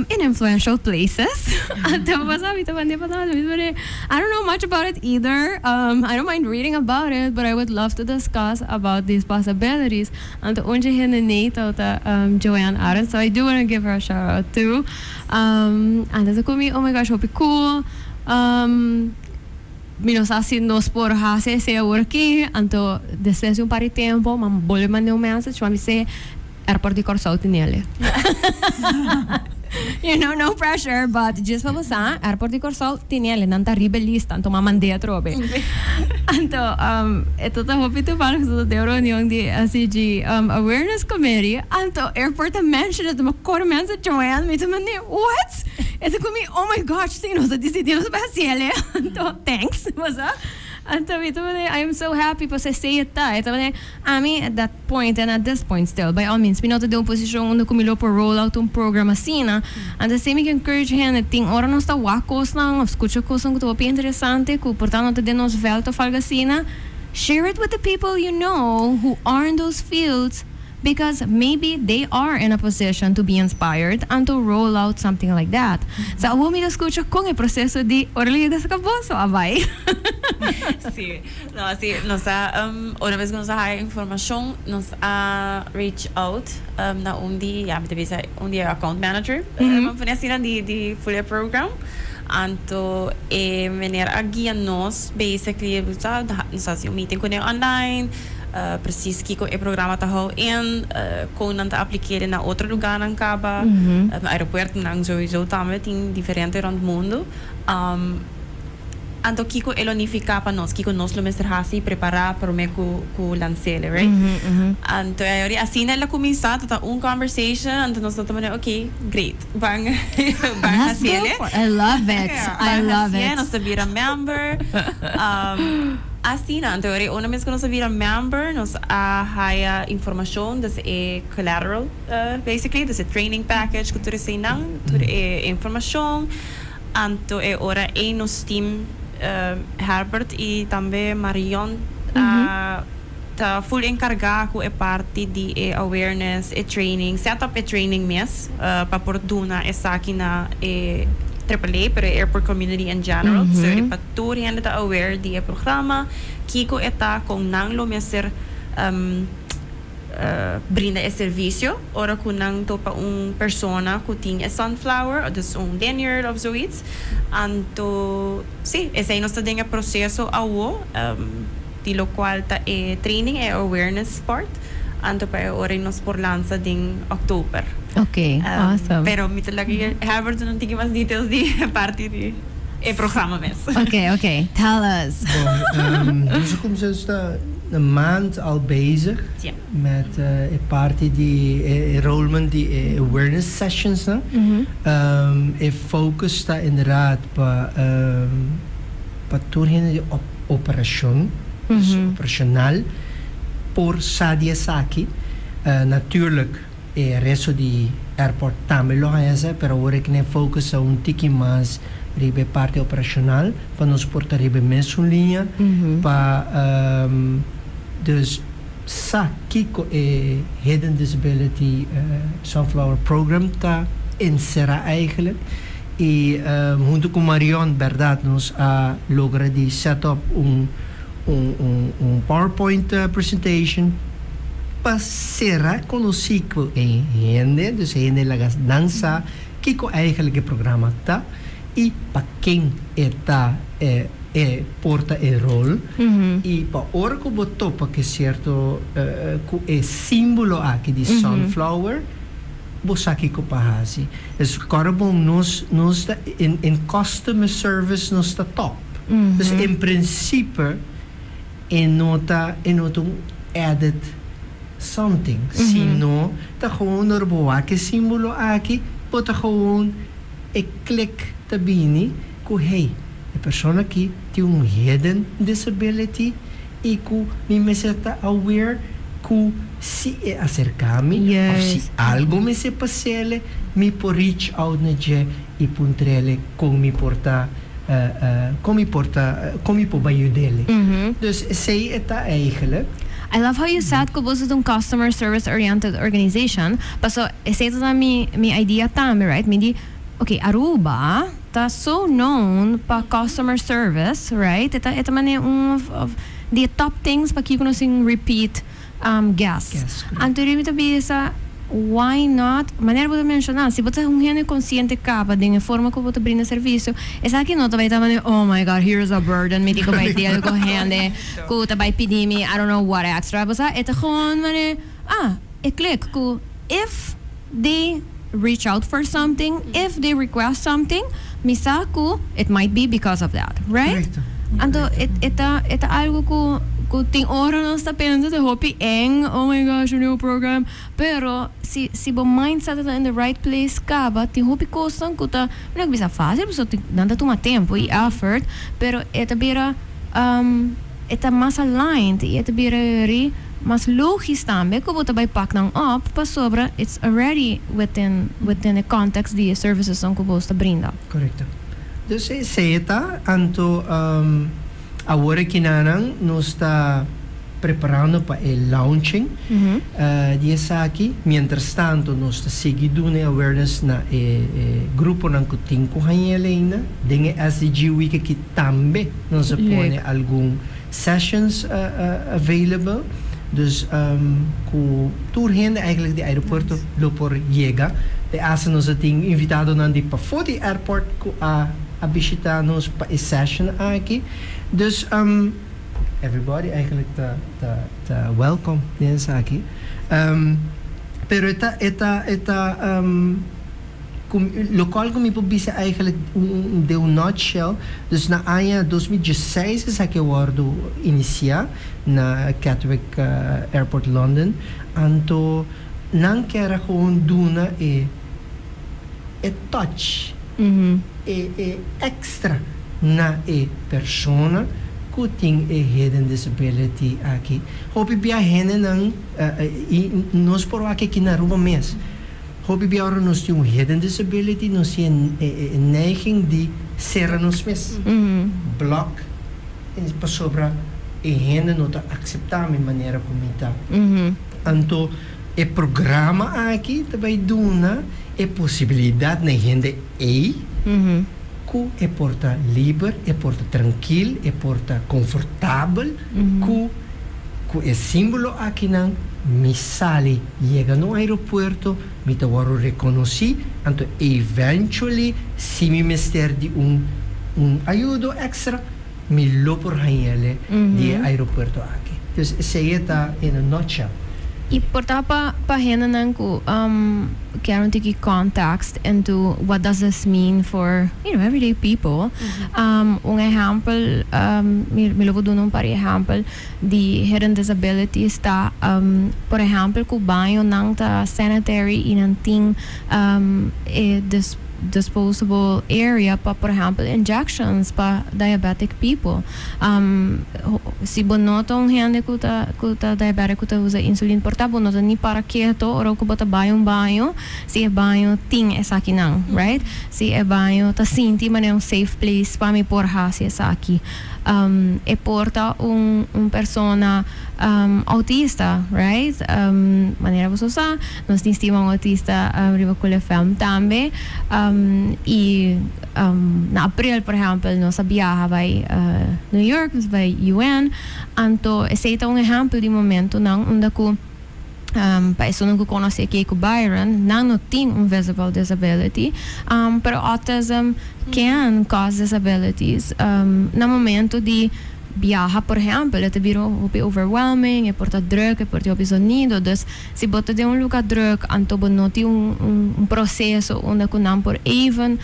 in influential places, anto pasobra mi ta mand'e pa nan, mi ta mande I don't know much about it either, I don't mind reading about it, but I would love to discuss about these possibilities. Anto un dje hende nei tabata Joanne Arends, so I do wanna give her a shout out too. Anto ta ku mi, oh my gosh, hopi cool. Mi no sa si nos por hasi esei awor aki. Anto despues di un par di tempo mi a bolbe manda un message pa mi sey airport di Kòrsou tinele. No pressure, but djis pa bo sa, airport di Kòrsou tinele, nan ta riba e lista, anto mi a mand'é atrobe. Anto e ta ta hopi toevallig cu ta den un reunion di SDG Awareness Committee, anto airport a mention it, mi a core mensa Joanne, mi ta mandi, what? E ta cu mi, oh my gosh, si nos a dicidi nos a bay haciele, anto thanks, bo sa. Anto mi ta mandi, I am so happy pasobra esey e ta, e ta mandi, ami at that point and at this point still, by all means, mi no ta den un posicion unda cu mi lo por roll out un program asina, anto esey mi ke encourage hende, tin ora nos ta wak cosnan of scucha cosnan cu ta hopi interesante cu por ta no ta den nos veld of algo asina, share it with the people you know who are in those fields because maybe they are in a position to be inspired and to roll out something like that. So awor mi ta scucha con e proceso di ora lo yega saca boso a bay. Sí, no, sí, nos a, una vez cu nos a haya informacion, nos a reach out na un di, ya, mi ta bisa un di e account manager, vamos pone asina, di di Fulia Program. Anto e meneer a guia nos basically, nos a haci un meeting cune online, Precies kiko e programa ta hou in, kon nan ta aplik'é na otro lugánan kaba, aeropuertonan sowieso tambe tin diferente rònt mundu. Anto kiko e lo nifiká pa nos, kiko nos lo mester hasi i prepará promé ku ku lans'el, right? Anto e ora asina el a kuminsá, ta ta un conversation, anto nos ta manera ok, great, ban ban Let's hasiel go e. for I love it, I Ban love hasié, it. nos ta bira member. Asina, anto e ora una mes ku nos a bira member, nos a haya informashon, dus e collateral basically, dus e training package ku tur eseinan, tur e informashon. Anto e ora ei nos team Herbert i tambe Marion a ta full enkargá ku e parti di e awareness, e training, set up e training mes pa por duna esaki na e Triple A pero e airport community in general. So pa tur hende ta aware di e programa, kiko e ta, kon nan lo mester brinda e servisio ora ku nan topa un persona ku tin e sunflower, dus un lanyard of zoiets. Anto si, esei nos ta den e proseso awo, di lokual ta e training, e awareness part, anto pa e ora ei nos por lansa den òktober. Ok, awesome. Pero mi ta laga Herbert duna un tiki mas details di e parti di e programa mes. Ok, ok, tell us. Bon, nos a kuminsá nos ta een maand al bezig met e parti di e enrollment di e awareness sessionsnan. E focus ta inderdaad pa pa tur hende di operashon, dus operacional, por sa di esaki. Natuurlijk e resto di airport tambe lo haña esei, pero awor e kende focus ta un tiki mas riba e parti operacional pa nos por ta riba e mesun liña pa dus sa kiko e Hidden Disability Sunflower Program ta encera eigenlijk. Y hunto cu Marion berdad nos a logra di set up un un PowerPoint presentation pa cera conoci cu e hende, dus e hende laga nan sa kico eigenlijk e programa ta y pa ken e ta e porta e rol y pa ora cu bo topa cu e cierto cu e simbolo aki di sunflower bo sa kico pa haci. Dus kòrda bon nos nos ta in in customer service nos ta top. Dus in principe e no ta e no ta un added something sino ta gewoon ora bo wak e simbolo aki bo ta gewoon e klik ta bini ku hey e persona aki tin un hidden disability i ku mi mester ta aware ku si e aserká mi òf si algu mester pas'ele, mi por reach out na dje i puntr'ele kon mi por ta kon mi por ta kon mi por bai yud'ele. Dus esei e ta eigenlijk. I love how you said ku boso ta un customer service oriented organization, paso esei ta mi mi idea tambe, right? Mi di, ok, Aruba ta so known pa customer service, right? E ta e ta manera un of of di e top things pakiko nos tin repeat guests. Guests, correcto. Anto mi ta bisa why not, manera bo ta menciona, si bo ta un hende consciente caba den e forma cu bo ta brinda servicio, esaki no ta bay ta manera oh my God, here is a burden, mi tin cu bay deal cu hende cu ta bay pidi mi I don't know what extra. Bo sa, e ta gewoon manera, ah, e click cu if they reach out for something, if they request something, mi sa cu it might be because of that, right? Correcto. Anto e e ta e ta algo cu cu tin ora nos ta pensa ta hopi eng, oh my gosh, a new program, pero si si bo mindset ta in the right place caba, tin hopi cosnan cu ta, mi no bisa facil, pasobra tin nan ta tuma tempo y effort, pero e ta bira e ta mas aligned y e ta bira yori mas logis tambe cu bo ta bay pak nan op pasobra it's already within within e context di e servicesnan cu bo ta brinda. Correcto. Dus esey e ta, anto awor aki nanan nos ta preparando pa e launching di esaki. Mientras tanto nos ta sigui duna e awareness na e gruponan cu tin cu hañ'el ainda. Den e SDG week aki tambe nos a pone algun sessions available. Dus cu tur hende eigenlijk di aeropuerto lo por yega. Te hasta nos a tin invitadonan di pafó di airport cu a bishita nos pa e session aki. Dus everybody eigenlijk ta ta ta welcome den esaki. Pero e ta e ta e ta. Loke mi por bisa eigenlijk den un nutshell, dus na aña 2016 esaki a wordo inicia na Gatwick Airport, London. Anto nan kier gewoon duna e touch, e extra na e persona cu tin e hidden disability aki. Hopi bia nan y nos por aki na Aruba mes. Hopi bia ora nos tin un hidden disability, nos tin e neiging di cera nos mes. Block pasobra e hende no ta acepta mi manera con ta. Anto e programa aki tambe duna e posibilidad na hende ei cu e por ta liber, e por ta trankil, e por ta comfortabel cu e simbolo aki nan mi sali yega na aeropuerto, mi ta wordo reconoci, anto eventually si mi mester di un ayudo extra, mi lo por hañele di aeropuerto aki. Dus esey ta in a nutshell. Y por ta pa hendenan cu kier un tiki context into what does this mean for everyday people. Un ehempel, mi lo duna un par di ehempel di hidden disabilities ta, por ehempel, cu baño nan ta sanitary y nan tin e disposable area pa, por ehempel, injections pa diabetic people. Si bo no ta un hende cu ta diabetic cu ta usa insulin, por ta bo no ta ni para keto ora cu bo ta bay un baño, si e baño tin esaki nan, right? Si e baño ta sinti manera un safe place pa mi por hasi esaki. E por ta un persona autista, right? Manera bo sa, nos tin un autista riba Cool FM tambe. Y na april, por ehempel, nos a biaha bay New York, nos bay UN. Anto, esey ta un ehempel di momento nan unda cu pa esun cu conoce Keiko Byron, nan no tin un visible disability, pero autism can cause disabilities. Na momento di biaha, por ehempel, e bira hopi overwhelming, e por ta druk, e por ta hopi sonido. Dus si bo ta den un lugar druk, anto bo no tin un proceso unda cu nan por even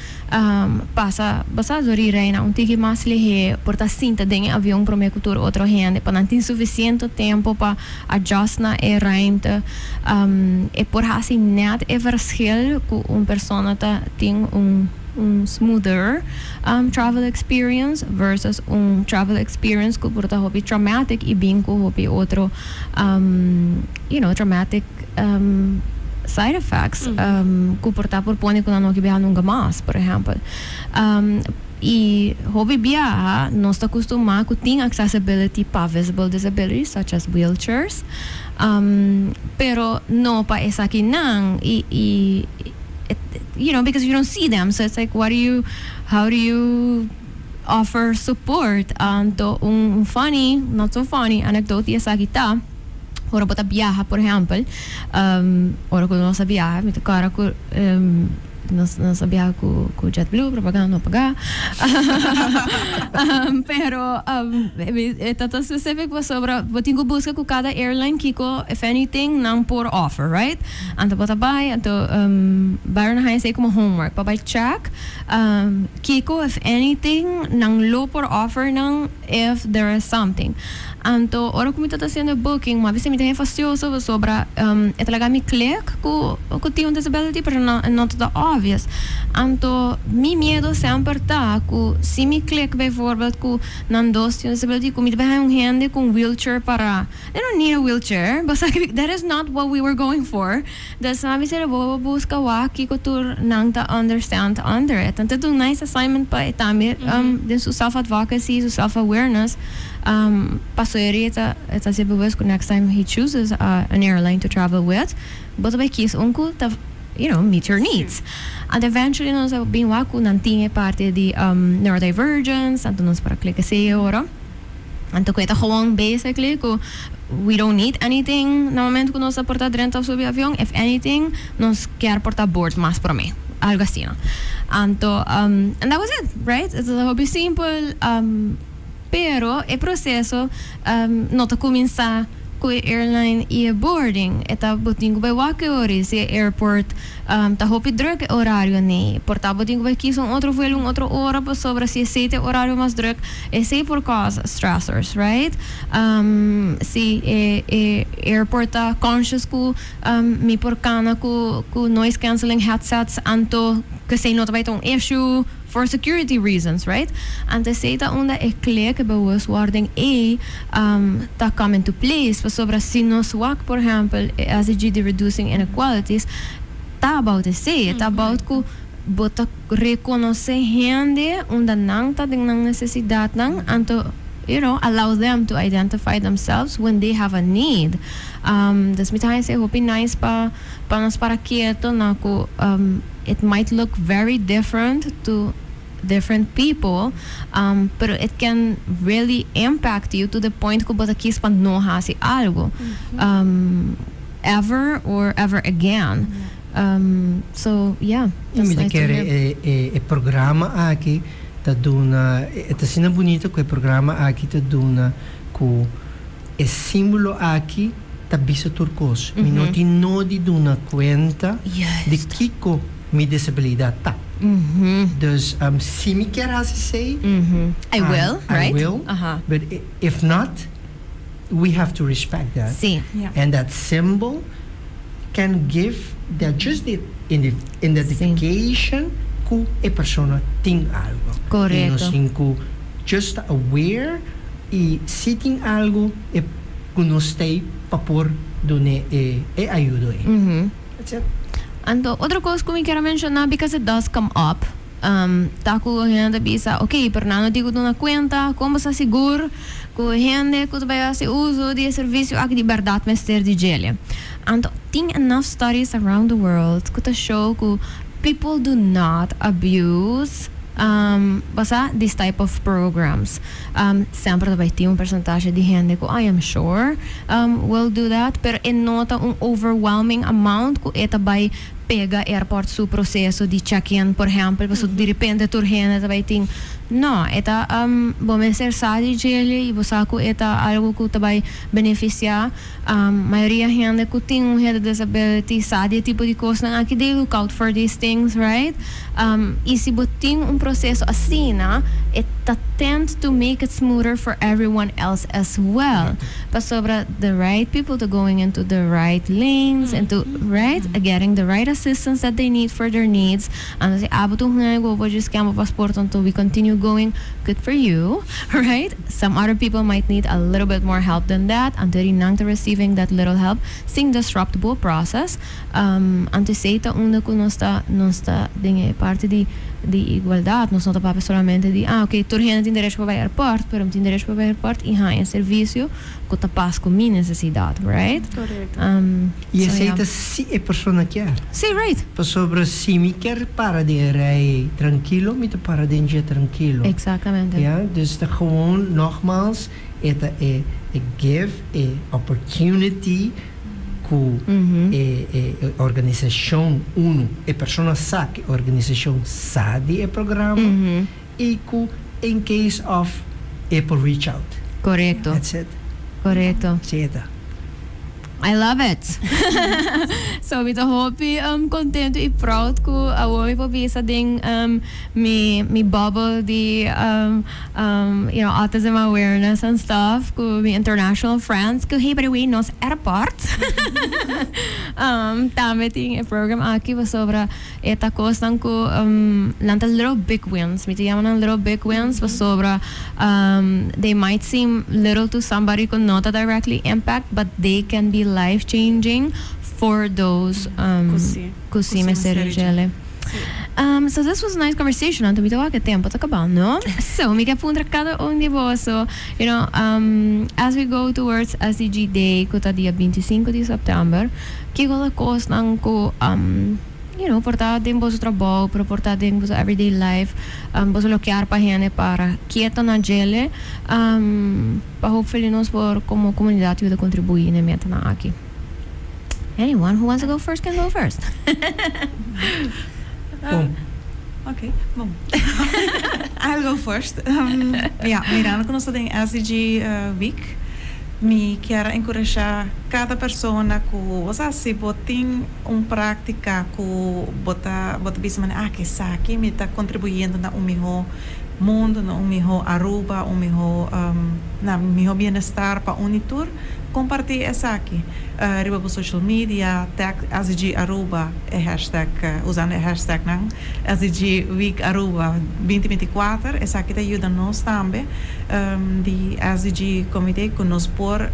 pasa door e reina un tiki mas lihe, por ta sinta den avion prome cu tur otro hende, pa nan tin suficiente tempo pa adjust na e ruimte. E por hasi net e verschil cu un persona ta tin un smoother travel experience versus un travel experience cu por ta hopi traumatic y bin cu hopi otro traumatic side effects cu por ta por pone cu nan no biaha nunca mas, por ehempel. Y hopi biaha nos ta acostumbra cu tin accessibility pa visible disabilities such as wheelchairs, pero no pa esaki nan y because you don't see them, so it's like, what do you how do you offer support? Anto un funny, not so funny anecdote esaki ta ora bo ta biaha, por ehempel, ora cu nos biaha, mi ta cara cu nos biaha cu JetBlue, propaganda no paga. Pero ta specific sobre bo tin cu busca cu cada airline kico, if anything, nan por offer, right? Anto bo ta bay, anto Byron a haci como homework pa bay check kico, if anything, nan lo por offer nan if there is something. Anto ora cu mi ta haciendo booking, ma mi ta fastioso sobre e ta laga mi click cu tin un disability, pero no not the obvious. Anto mi miedo semper ta cu si mi click bijvoorbeeld cu nan dos tin disability, cu mi ta un hende cu wheelchair para. They don't need a wheelchair, but like, that is not what we were going for. Dus mi a bo busca wak kico tur nan ta understand under it. Anto un nice assignment pa tambe den su self advocacy, su self awareness. Paso e ta ser bewust next time he chooses an airline to travel with, bo ta bay kies un cu ta meet your needs. And eventually nos a bin wak cu nan tin parti di neurodivergence, anto nos por a click esey ora. Anto cu ta gewoon basically cu we don't need anything na momento cu nos por ta drenta subi avion, if anything, nos kier por ta board mas prome. Algo asina, no? Anto, and that was it, right? It's a hopi simple, pero e proceso no ta cuminsa. Ku e airline i e boarding. E ta bo tin ku bai wak e ora si e airport ta hopi druk e orario nei. Por ta bo tin ku bai kisa un otro vuelo un otro ora pasobra si esei ta e orario mas druk esei por cause stressors, right? Si e e airport ta conscious ku mi por kana ku ku noise cancelling headsets anto ku esei no ta bai ta un issue. For security reasons, right? Anto esei ta unda e klik, e bewustwording ei, ta come into place. Pasobra si nos wak, por ehempel, e SDG di Reducing Inequalities, ta about esei. E ta about ku bo ta rekonosé hende unda nan ta den nan nesesidatnan, anto, you know, allow them to identify themselves when they have a need. Dus mi ta haña esei hopi nice pa pa nos para keto na ku it might look very different to different people, pero it can really impact you to the point ku bo ta kies pa no hasi algo ever or ever again. So yeah, that's Mi ta nice to kere hear. e e e programa aki ta duna, e ta asina bunito ku e programa aki ta duna ku E símbolo aki ta bisa tur kos. Mi no tin nodi duna kuenta di kiko mi desabilidat ta. Dus si mi kier hasi esei, I will, I will, but if not, we have to respect that. And that symbol can give that just the identification ku e persona tin algo. I nos tin ku just ta aware. I si tin algu e ku nos t'ei pa por dun'é e e ayudo ei. That's it. Anto otro kos ku mi kier a menshoná because it does come up, ta ku hende ta bisa, ok, pero nan no tin ku duna kuenta, kon bo sa sigur ku e hende ku ta bai hasi uso di e servisio aki di bèrdat mester di djele? Anto tin enough studies around the world ku ta show ku people do not abuse, bo sa, this type of programs. Semper ta bai tin un percentage di hende ku I am sure will do that, pero e no ta un overwhelming amount ku e ta bai pega airport su proceso di check-in, por ehempel, pasobra di repente tur hende ta bai tin. No, e ta bo mester sa di djele i bo sa ku e ta algu ku ta bai beneficia Mayoria hende ku tin un hende disability sa di e tipo di kosnan aki, they look out for these things, right? I si bo tin un proseso asina, e ta tend to make it smoother for everyone else as well. Pasobra the right people ta going into the right lanes, into, right, getting the right assistance that they need for their needs. Anto si abo ta un hende ku bo por djis scan bo pasport anto we continue going, good for you, right? Some other people might need a little bit more help than that, anto ri nan ta receiving that little help sin disrupt bo process. Anto esey ta unda cu nos ta nos ta den e parti di di igualdad, nos no ta papia solamente di ah ok tur hende tin derecho pa bay airport, pero mi tin derecho pa bay airport y haña servicio cu ta pas cu mi necesidad, right? Correcto. Y So esey yeah. ta si e persona kier. Si, right. Pasobra si mi kier para den e rij ei trankilo, mi ta para den dje trankilo. Exactamente. Ya, dus ta gewoon, nogmaals, e ta e e give e opportunity ku e e organisacion, uno, e persona sa ku e organisacion sa di e programa i ku in case of e por reach out. Correcto. That's it. Correcto. Si e ta. I love it! So mi ta hopi contento y proud cu awor mi por bisa den mi mi bubble di you know autism awareness and stuff cu mi international friends cu hey by the way nos airport tambe tin e program aki pasobra e ta cosnan cu nan ta little big wins mi ta yama nan little big wins pasobra they might seem little to somebody cu no ta directly impact but they can be life changing for those cu si mester di djele. So this was a nice conversation anto mi ta wak e tempo ta cabando so mi ke puntra cada un di boso you know as we go towards SDG day cu ta dia 25 di september kico ta cosnan cu you know, por ta den boso trabou, pero por ta den boso everyday life, boso lo kier pa hende para kieto na djele, pa hopefully nos por como comunidad yuda contribui na e metanan aki. Anyone who wants to go first can go first. Bon. Ok, bon. I'll go first. Ya, mirando cu nos ta den SDG week. Mi kier encurasha cada persona cu, osea, si bo tin un practica cu bo ta bisa manera, ah, cu esaki mi ta contribuyendo na un miho mundo, na un miho Aruba, un miho na miho bienestar pa un y tur, comparti esaki riba bo social media, tag SDG Aruba, e hashtag, usando e hashtag nan SDG Week Aruba 2024. Esaki ta yuda nos tambe di SDG Comité cu nos por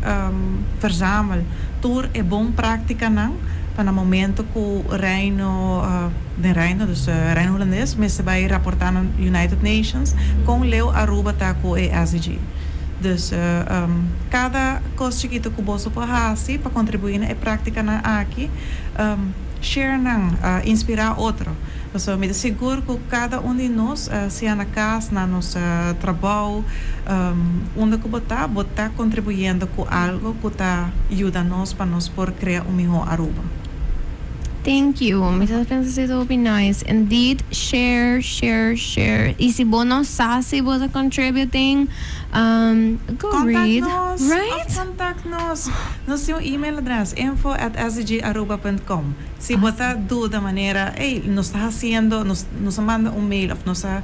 verzamel tur e bon practicanan pa na momento cu Reino den Reino, dus Reino Hulandes, mester bay raporta na United Nations con leu Aruba ta cu e SDG. Dus cada cos chikito cu bo por haci pa contribui na e practicanan aki, share nan, inspira otro. So, mi ta sigur cu cada un di nos, sea na cas, na nos trabou, unda cu bo ta contribuyendo cu algo cu ta yuda nos pa nos por crea un miho Aruba. Thank you. Mi ta pensa it will be nice. Indeed, share, share, share. Y si bo no sa si bo ta contributing, go Contact read. Nos. Right? Of contact nos. Nos tin un email address, info@sdgaruba.com. Si bo ta duda manera, hey, nos ta haciendo, nos manda un mail of nos ta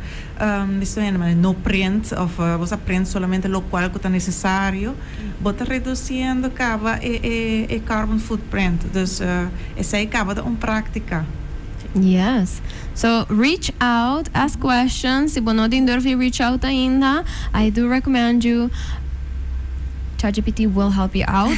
no print of bo ta print solamente lo cual cu ta necesario, bo ta reduciendo caba e carbon footprint. Dus esey caba ta un practica. Yes. So reach out, ask questions. Si bo no tin durf reach out ainda, I do recommend you. ChatGPT will help you out.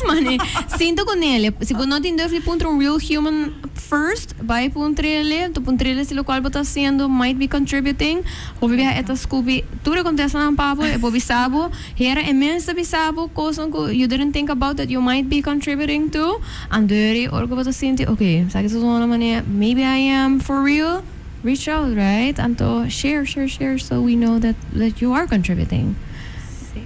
Mane, sinta cu ne. Si bo no tin durf puntra un real human first, bay puntrele, tu puntrele si locual bo ta haciendo might be contributing. Hopi biaha e ta scupi, tur e contestanan pa bo, e por bisa bo, hera e mes ta bisa bo, cos cu you didn't think about that you might be contributing to. Anto, ora cu bo ta sinti, okay, sabi cu ta manera, maybe I am for real. Reach out, right? Anto share, share, share, so we know that you are contributing. Si.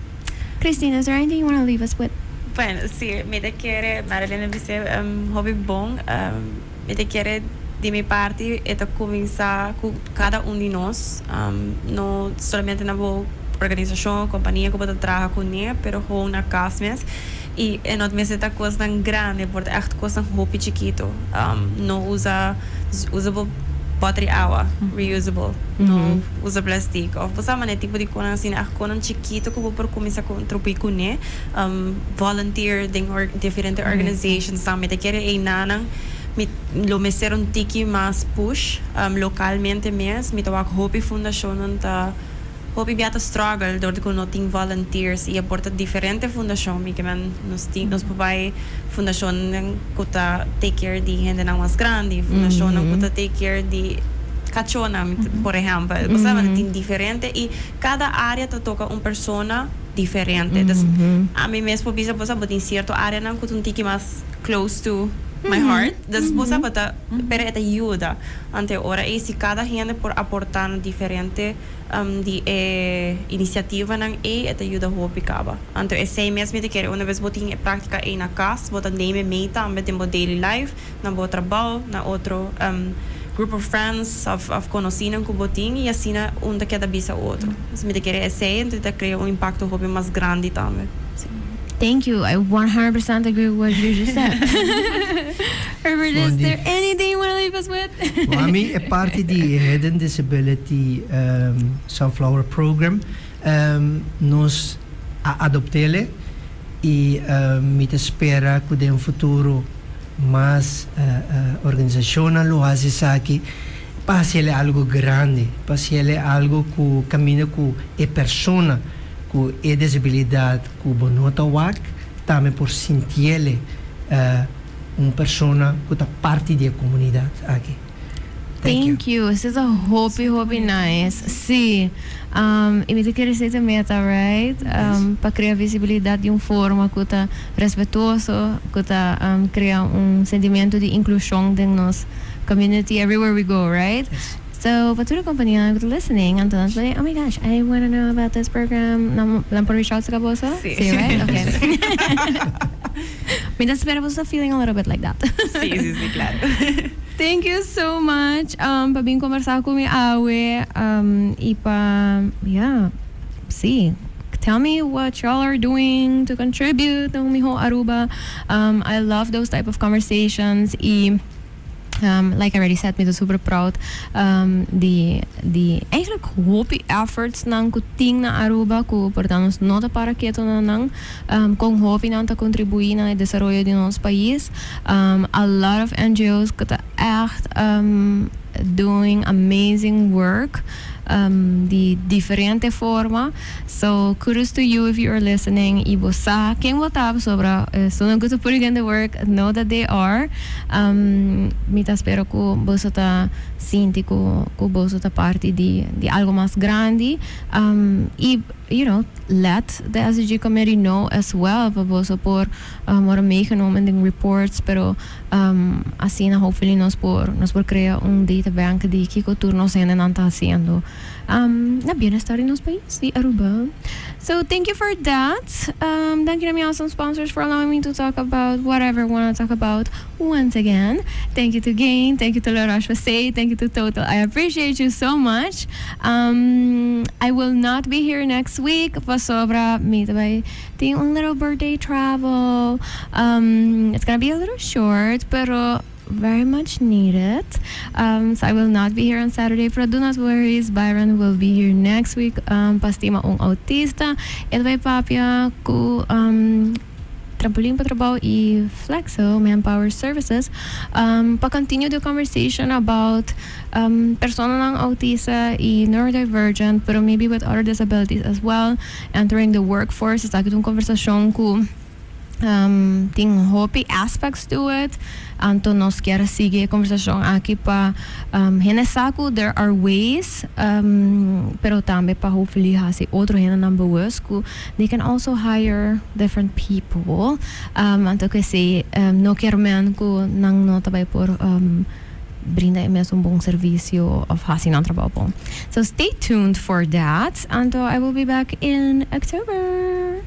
Christine, is there anything you want to leave us with? Bueno, si, mi ta kere, Marilyn a bisa hopi bon, mi ta kere di mi parti, e ta cuminsa cu cada un di nos, no solamente na bo organisacion, compania cu bo ta traha cu ne, pero gewoon na cas mes. Y e no mester ta cos tan grandi, por echt cos tan hopi chikito. No usa, usa bo boter awa, reusable. No usa plastic. Of bo sa tipo di cos asina, echt cos chikito cu bo por cuminsa contribui cu ne. Volunteer den diferente organizations tambe. Ta kere eynan mi lo mester un tiki mas push localmente mes. Mi ta wak hopi fundacion ta hopi bia ta struggle door cu no tin volunteers y aporta diferente fundacion. Mi kiermen, nos tin, nos por bay fundacion cu ta take care di hende nan mas grandi, fundacion cu ta take care di cachonan, por ehempel. Bo sabi, tin diferente y cada area ta toca un persona diferente. Dus ami mes por bisa, bo sabi, tin cierto area nan cu un tiki mas close to my heart. Dus bo sabi, ta, pero e ta yuda. Anto ora e si cada hende por aporta na diferente di iniciativa nan e ta yuda hopi caba. Anto esey mes mi ta kere, un bes bo tin e practica ey na cas, bo ta neem mee tambe den bo daily life, na bo trabou, na otro group of friends of conocinan cu bo tin y asina un ta keda bisa otro. Dus mi ta kere esey, anto ta crea un impacto hopi mas grandi tambe. Si. Thank you. I 100% agree with what you just said. Herbert, is there anything you want to leave us with? Well, ami e parti di Hidden Disability Sunflower Program. Nos a adopt'e y mi ta spera cu den futuro mas organisacion lo haci esaki pa haci algo grandi, pa haci algo cu caminda cu e persona cu e disabilidad cu bo no ta wak, tambe por sinti un persona cu ta parti di e comunidad aki. Thank you. This is a hopi, hopi nice. Si. Y mi kier bisa meta, right? Pa crea visibilidad di un forma cu ta respetuoso, cu ta crea un sentimento di inclusion den nos community everywhere we go, right? Yes. So, pa tur compania listening, anto, like, "Oh my gosh, I want to know about this program." Nan por reach out to boso? Si. Si, right? Okay. Mi ta spera boso feeling a little bit like that. Si, claro. Thank you so much pa bin combersa cu mi awe y pa, yeah, si. Tell me what y'all are doing to contribute na miho Aruba. I love those type of conversations. Y like I already said, mi ta super proud di eigenlijk hopi efforts nan cu tin na Aruba cu por ta nos no ta para keto na nan con hopi nan ta contribui na e desaroyo di nos pais. A lot of NGO's cu ta echt doing amazing work di diferente forma. So kudos to you if you are listening y bo sa ken bo ta sobra esunnan cu ta putting in the work, know that they are. Mi ta spera cu boso ta sinti cu boso ta parti di algo mas grandi y let the SDG committee know as well pa boso por worde meegenomen den reports, pero asina hopefully nos por crea un data bank di kico tur nos hendenan ta haciendo na bienestar di nos pais di Aruba. So thank you for that. Thank you to my awesome sponsors for allowing me to talk about whatever I want to talk about once again. Thank you to Gain, thank you to La Roche-Posay, thank you to Total. I appreciate you so much. I will not be here next week. Pasobra mi tambe tin un little birthday travel. It's gonna be a little short, pero very much needed. So I will not be here on Saturday, pero do not worry, Byron will be here next week. Pa Stima un Autista. E ta bay papia cu Trampolin pa Trabou y Flexo Manpower Services pa continue the conversation about personanan autista y neurodivergent, pero maybe with other disabilities as well, entering the workforce. Esaki ta un conversacion cu tin hopi aspects to it. Anto nos kier sigui e conversacion aki pa hende sa cu there are ways, pero tambe pa hopefully hasi otro hendenan bewust cu they can also hire different people. Anto cu esey no kier men cu nan no ta bay por brinda e mes un bon servicio of hasi nan trabou bon. So stay tuned for that. Anto I will be back in October.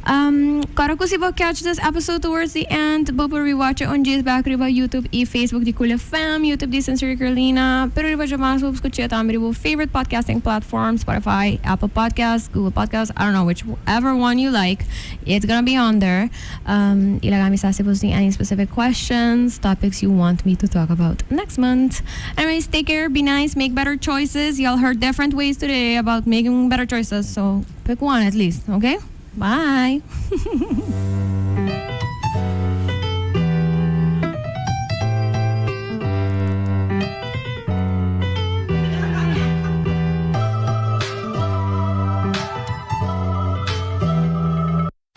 Claro cu si bo catch this episode towards the end, bo por rewatch it on back riba YouTube y Facebook di Cool FM, YouTube di Sincerely Carolina, pero riba mas bo scucha tambe riba favorite podcasting platforms, Spotify, Apple Podcasts, Google Podcasts, I don't know, whichever one you like, it's gonna be on there. Y laga mi sa si bo tin any specific questions, topics you want me to talk about next month. Anyways, take care, be nice, make better choices. Y'all heard different ways today about making better choices, so pick one at least, okay? Bye.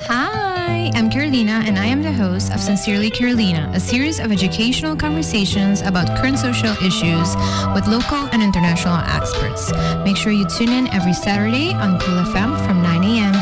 Hi, I'm Carolina, and I am the host of Sincerely Carolina, a series of educational conversations about current social issues with local and international experts. Make sure you tune in every Saturday on Cool FM from 9 a.m.